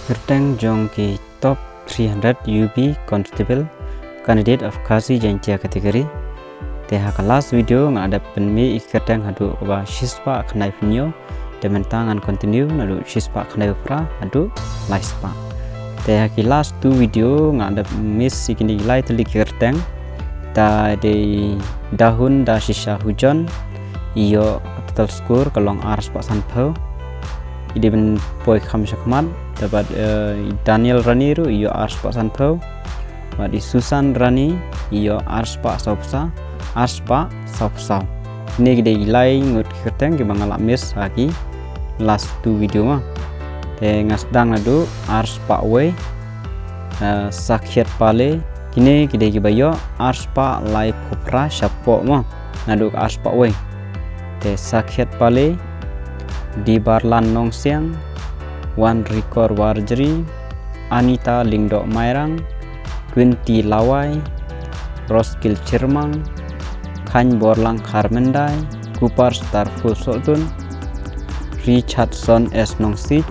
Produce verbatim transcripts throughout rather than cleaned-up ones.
Kyrteng jong ki top three hundred U B Constable candidate of Khasi Jaintia category. Te ha ka last video nga la dep pynmih ïa ki kyrteng haduh kaba shispah khyndaiphew hynñiew. Te mynta ngan continue naduh shispah khyndaiphew phra haduh laispah. Te ha ki last two video nga la dep miss ïa kine ki lai tylli ki kyrteng. Te dei Dahun da Shisha Hujon, i ïoh total score ka long arspah sanphew. I dei ban poi kham shakhmat, te bad, eh, i Daniel Rani ruh i ïoh arspah sanphew. Bad i Susan Rani i ïoh arspah sawphew saw, arspah sawphew saw. Kine ki dei ki lai ngut ki kyrteng kiba nga la miss ha ki last two video mo. Te nga sdang naduh arspah wei, eh, Sakhiat Pale, kine ki dei kiba ïoh arspah laiphew phra shapoh mo. Naduh ka arspah wei. Te Sakhiat Pale, Dibarlan Nongsiang, Wanrikor Warjri, Anita Lyngdoh Mairang, Quinty Lawai, Roskil Chyrmang, Khanborlang Kharmyndai, Kupar Starful Sohtun, Richardson S Nongsih,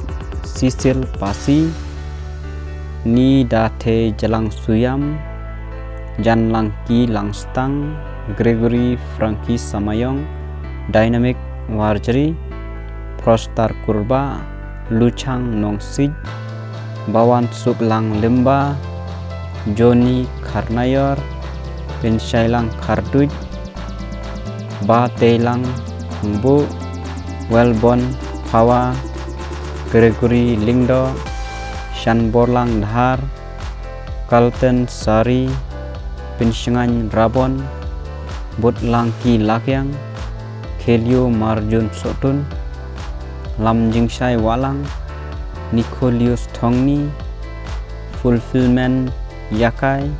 Cecil Pasi, Nidathe Jlang Suyam, Janlangki Langstang, Gregory Frankie Samayong, Dynamic Warjri, Prostar Kurbah, Luchang Nongsih, Bawan Suklang Lyngba, Johnny Kharnayor, Pinshailang Kharduit, Bateilang Khangbuh, Welbon Phawa, Gregory Lyngdoh, Shanborlang Dhar, Kalten Sari, Pinshngaiñ Rabon, Butlangki Lakiang, Khelio Marjun Sohtun, Lamjingshai Wahlang, Nicholius Thongni, Fulfillment Ïakai,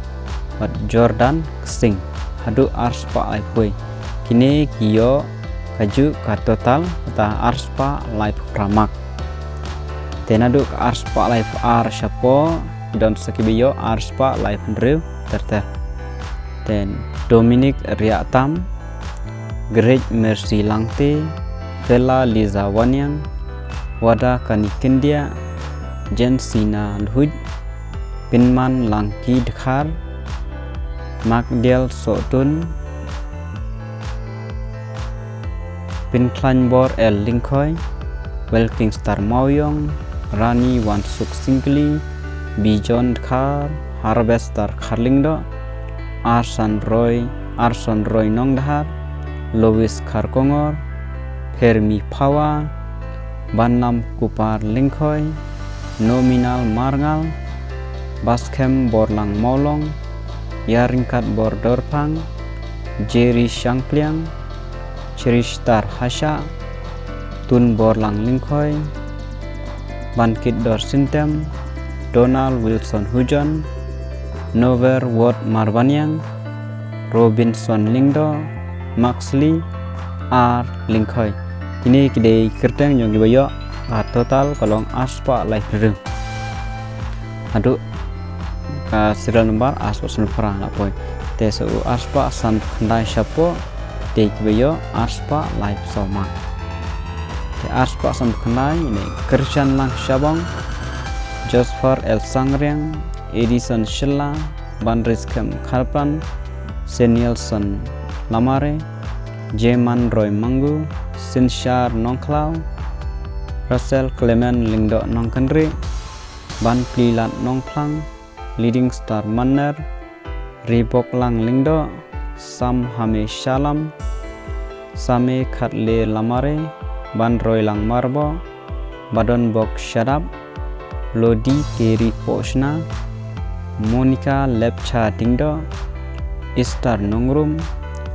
bad Jordan Ksing. Haduh arspah laiphew wei. Kine ki ïoh kajuh ka total kata arspah laiphew phra mark. Te naduh ka arspah laiphew ar shapoh, ki don sa kiba ïoh arspah laiphew hynriew ter ter. Te Dominic Riahtam, Great Mercy Langte, Fela Liza Waniang, Wada Kani Kyndiah, Jensina Lhuid, Pinman Langki Dkhar, Magdiel Sohtun, Pynkhlainbor L Lyngkhoi, Welkingstar Mawiong, Rani Wansuk Singkli, Bijon Dkhar, Harvester Kharlyngdoh, Arsan Roy, Arson Roy Nongdhar, Lois Kharkongor, Phermi Phawa, Banlam Kupar Lyngkhoi, Nominal Marngal, Baskhem Borlang Mawlong, Ïaryngkat Bordorphang, Jerry Shangpliang, Christar Hasha, Tun Borlang Lyngkhoi, Bankit Dor Syntem, Donald Wilson Hujon, Nover Ward Marbaniang, Robinson Lyngdoh, Maxley R Lyngkhoi. Kine ki dei kyrteng jong kiba ïoh, ah, total ka long arspah laiphew hynriew. Haduh ka serial number arspah sanphew phra la poi. Te sa u arspah sanphew khyndai shapoh, dei kiba ïoh arspah laiphew saw mark. Te arspah sanphew khyndai, ine Krishan Lang Shabong, Josepher L Sangriang, Edison Shylla, Banriskem Kharpran, Senielson Lamare, Jeman Roy Mangu, Sinshar Nongkhlaw, Russell Clement Lyngdoh Nongkynrih, Banplilat Nongphlang, Leading Star Manner, Riboklang Lyngdoh, Sam Hame Shalam, Same Khatle Lamare, Banroilang Marbo, Badonbok Shadap, Lodi Keri Poshna, Monica Lepcha Dingdoh, Esther Nongrum,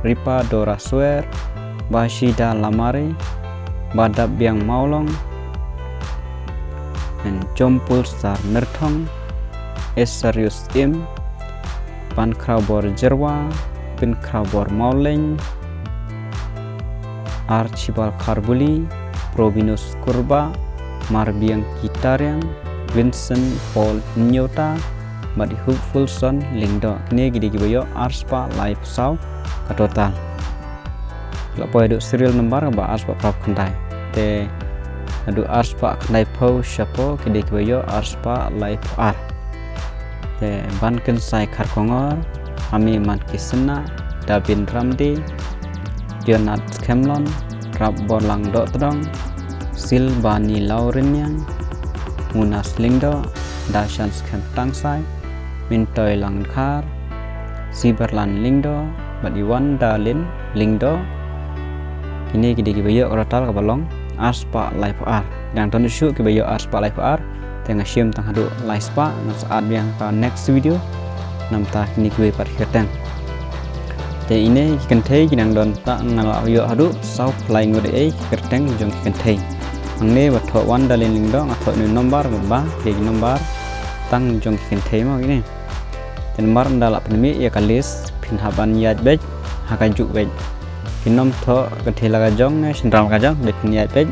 Ripa Dora Swer, Bashida Lamare, Badap Biang Mawlong, and Jompul Star Nyrthong, Esarius Im, Pankhrawbor Jerwa, Pinkhrawbor Mawleng, Archibald Kharbuli, Probinus Kurba, Marbiang Kitariang, Vincent Paul Nyota, bad Hopefulson Lyngdoh. Kine ki dei kiba ïoh arspah laiphew saw ka total. La poi haduh serial number ba arspah phra khyndai. Te Haduh arspah khyndai phew shapoh ki dei kiba ïoh arspah laiphew ar. Te Ban Kynsai Kharkongor, Ami Mankisynah, Dabin Ramdi, Jonat Khemlon, Rap Borlang Dohtdong, Silbani Lauriniang, Munas Lyngdoh, Dashan Skhem Tangsai, Myntoi Langkhar, Siberlan Lyngdoh bad Iwan Dalin Lyngdoh. Kine ki dei kiba ïoh ka total kaba long arspah laiphew ar. Dang don shuh kiba ïoh arspah laiphew ar. Te nga shim tang haduh laispah, ngan sa add biang ka next video. Namta kine kiwei pat ki kyrteng. Te ine ki kynthei ki dang don, ta nga la ïoh haduh saw phew lai ngut ei ki kyrteng jong ki kynthei. Hangne ba thoh Iwan Dalin Lyngdoh nga thoh ine number ba, ki number tang jong ki kynthei mo kine. Te namar ynda la pynmih ïa ka list phin hap ban ïaid beit ha kajuh beit. Kim thoh kynthei la ka jong ne shynrang la ka jong, dei phin ïaid beit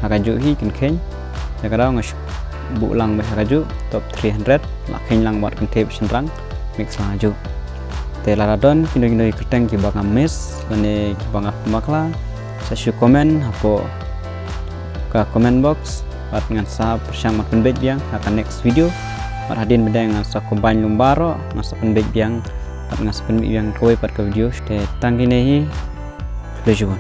ha kajuh hi, kin kheiñ. Ïa ka daw nga shu buh lang beit ha kajuh top three hundred, la kheiñ lang bad kynthei bad shynrang mix lang hajuh. Te lada don kino kino ki kyrteng kiba nga miss lane kiba nga pynbakla, sa shu comment hapoh ka comment box bad ngan sa pyrshang ban pynbeit biang ha ka next video. Bad hadien ba dei ngan sa combine lum baroh, ngan sa pynbeit biang bad ngan sa pynbeit biang kawei pat ka video. Te tang kine hi. Khublei shibun.